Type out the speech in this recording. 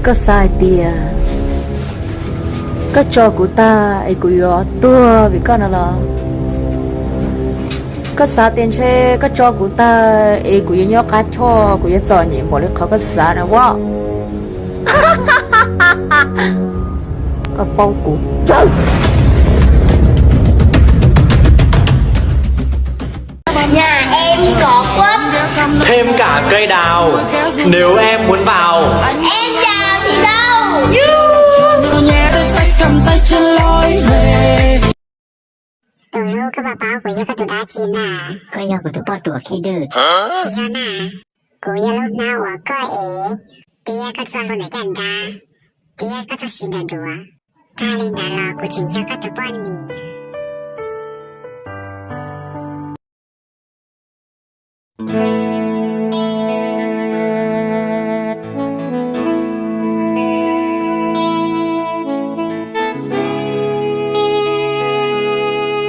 Koj xav hais tias koj tso kuv tag es kuv yuav tuag vim koj no los? Koj xav tias ntshe koj tso kuv tag es kuv yuav nyob qab choj, kuv yuav txom nyem npaum li qhov koj xav na as? Koj paub kuv tsawg. Nhà em có quất. Thêm cả cây đào, nếu em muốn vào. Em chào chị dâu. Tus hlub, koj puas paub kuv yog koj tus dab tsi na? Koj yog kuv tus poj ruam khi dwm. Tsis yog na, kuv yog lub hnab uas koj ev, thiab koj txoj hlua ntawm caj dab, thiab koj txoj siv ntawm duav. Tag li ntawd los kuv tseem yog koj tus poj niam.